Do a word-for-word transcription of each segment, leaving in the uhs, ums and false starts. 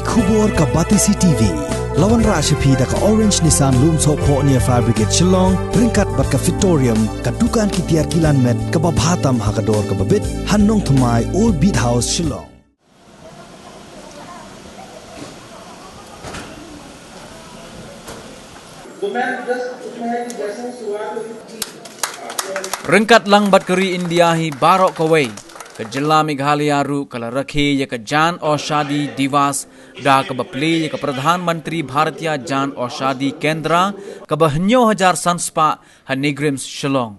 Khubor ka Batesi T V. La wanrah sha phi da ka Orange Nissan Lumsohphoh near Fire Brigade Shillong, ryngkat bad ka Fitorium, ka dukan ki tiar kilan met kaba bha tam ha ka dor kaba bit, ha Nongthymmai, Old Beat House, Shillong. Ryngkat lang bad ka ri India hi baroh kawei, ka jylla Meghalaya ruh ka la rakhe ïa ka Jan Aushadhi Diwas da kaba plie ïa ka Pradhan Mantri Bharatiya Jan Aushadhi Kendra kaba hynñiew hajar san spah ha NEIGRIHMS Shillong.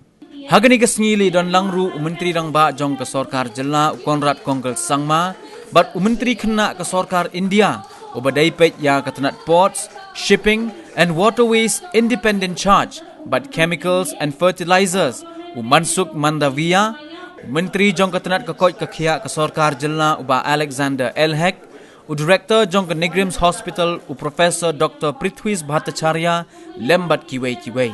Ha kane ka sngi la don lang ruh u Myntri Rangbah jong ka Sorkar Jylla u Conrad Kongkal Sangma bad u Myntri Khynnah ka Sorkar India uba dei peit ïa ka tnat Ports, Shipping and Waterways Independent Charge bad Chemicals and Fertilizers u Mansukh Mandaviya, u Myntri jong ka tnat ka koit ka khiah ka Sorkar Jylla u Bah Alexander L Hek, u Director jong ka NEIGRIHMS Hospital u Professor Doctor Prithvish Bhattacharya lem bad kiwei kiwei.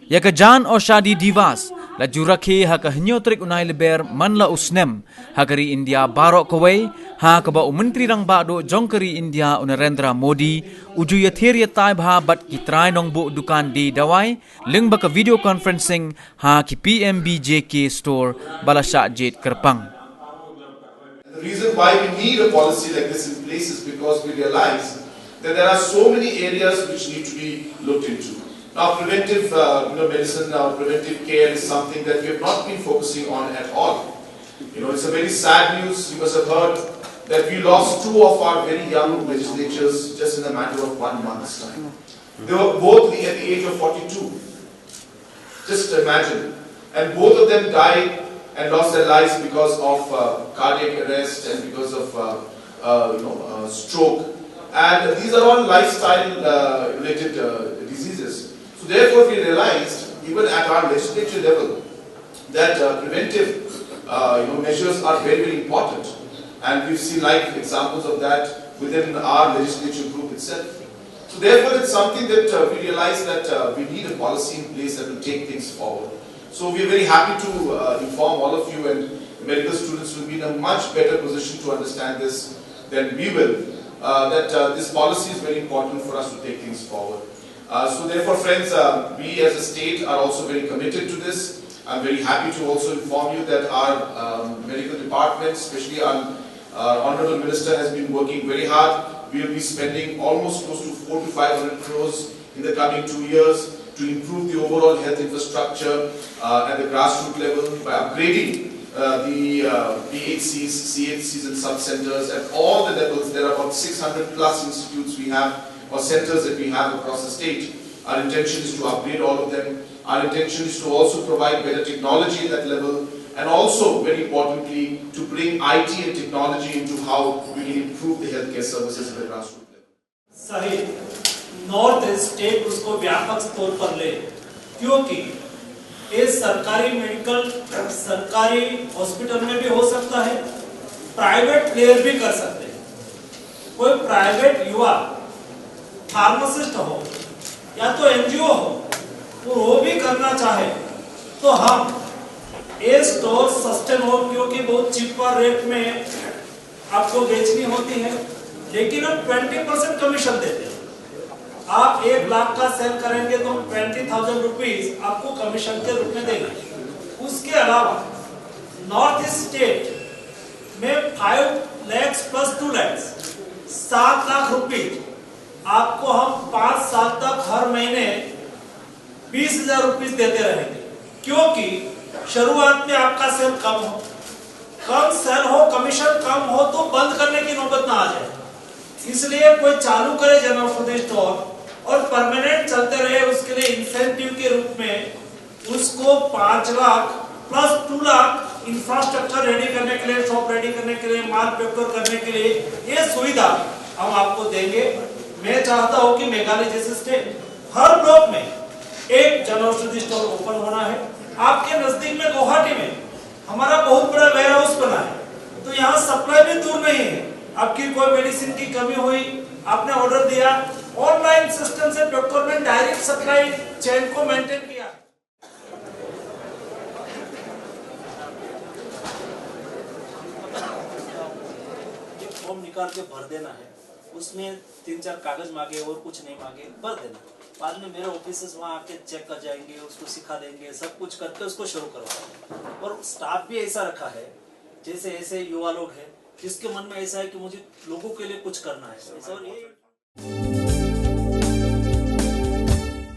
Ïa ka Jan Aushadhi Diwas la ju rakhe ha ka hynñiew tarik u Nailaber man la u snem ha ka ri India baroh kawei, ha kaba u Myntri Rangbah Duh jong ka ri India u Narendra Modi u ju ïathir ïatai bha bad ki trai nongbuh dukan die dawai lyngba ka video conferencing ha ki P M B J K store ba la shah jied kyrpang. The reason why we need a policy like this in place is because we realize that there are so many areas which need to be looked into. Now, preventive uh, you know, medicine, now preventive care is something that we have not been focusing on at all. You know, it's a very sad news. You must have heard that we lost two of our very young legislatures just in a matter of one month's time. They were both at the age of forty-two. Just imagine. And both of them died and lost their lives because of uh, cardiac arrest and because of uh, uh, you know, uh, stroke. And these are all lifestyle uh, related uh, diseases. So therefore we realized, even at our legislature level, that uh, preventive uh, you know, measures are very, very important. And we've seen like examples of that within our legislature group itself. So therefore, it's something that uh, we realize that uh, we need a policy in place that will take things forward. So we are very happy to uh, inform all of you, and the medical students will be in a much better position to understand this than we will, uh, that uh, this policy is very important for us to take things forward. Uh, so therefore, friends, uh, we as a state are also very committed to this. I'm very happy to also inform you that our um, medical department, especially our uh, Honorable Minister, has been working very hard. We will be spending almost close to four to five hundred crores in the coming two years to improve the overall health infrastructure uh, at the grassroots level by upgrading uh, the uh, P H Cs, C H Cs and sub-centers at all the levels. There are about six hundred plus institutes we have or centers that we have across the state. Our intention is to upgrade all of them. Our intention is to also provide better technology at that level and also, very importantly, to bring I T and technology into how we can improve the healthcare services at the grassroots level. सहित नॉर्थ ईस्ट स्टेट उसको व्यापक स्तर पर ले, क्योंकि ये सरकारी मेडिकल, सरकारी हॉस्पिटल में भी हो सकता है, प्राइवेट प्लेयर भी कर सकते हैं। कोई प्राइवेट युवा फार्मासिस्ट हो या तो एनजीओ हो, वो वो भी करना चाहे तो हम ये स्टोर सस्टेन हो, क्योंकि बहुत चीपर रेट में आपको बेचनी होती है, लेकिन हम ट्वेंटी परसेंट कमीशन देते हैं। आप एक लाख का सेल करेंगे तो हम ट्वेंटी थाउजेंड रुपीज आपको कमीशन के रूप में देंगे। उसके अलावा नॉर्थ ईस्ट स्टेट में फाइव लैक्स प्लस टू लैक्स, सात लाख रुपीज आपको हम पाँच साल तक हर महीने बीस हजार रुपीज देते रहेंगे, क्योंकि शुरुआत में आपका सेल कम हो, कम सेल हो, कमीशन कम हो तो बंद करने की नौबत ना आ जाए। इसलिए कोई चालू करे जनरल फूड स्टोर और परमानेंट चलते रहे, उसके लिए इंसेंटिव के रूप में उसको पाँच लाख प्लस टू लाख इंफ्रास्ट्रक्चर रेडी करने के लिए, शॉप रेडी करने के लिए, माल प्रोक्योर करने के लिए ये सुविधा हम आपको देंगे। मैं चाहता हूँ कि मेघालय जैसे स्टेट हर ब्लॉक में एक जनरल औषधि स्टोर ओपन होना है। आपके नजदीक में गुवाहाटी में हमारा बहुत बड़ा वेयर हाउस बना है, तो यहाँ सप्लाई भी दूर नहीं है। आपकी कोई मेडिसिन की कमी हुई, आपने ऑर्डर दिया, ऑनलाइन सिस्टम से प्रोक्योरमेंट डायरेक्ट सप्लाई चेन को मेंटेन किया। ये फॉर्म निकाल के भर देना है। उसमें तीन चार कागज मांगे और कुछ नहीं मांगे, भर देना। बाद में मेरे ऑफिसर्स वहाँ आके चेक कर जाएंगे, उसको सिखा देंगे, सब कुछ करके उसको शुरू करवाएंगे। और स्टाफ भी ऐसा रखा है, जैसे ऐसे युवा लोग हैं जिसके मन में ऐसा है कि मुझे लोगों के लिए कुछ करना है। और ये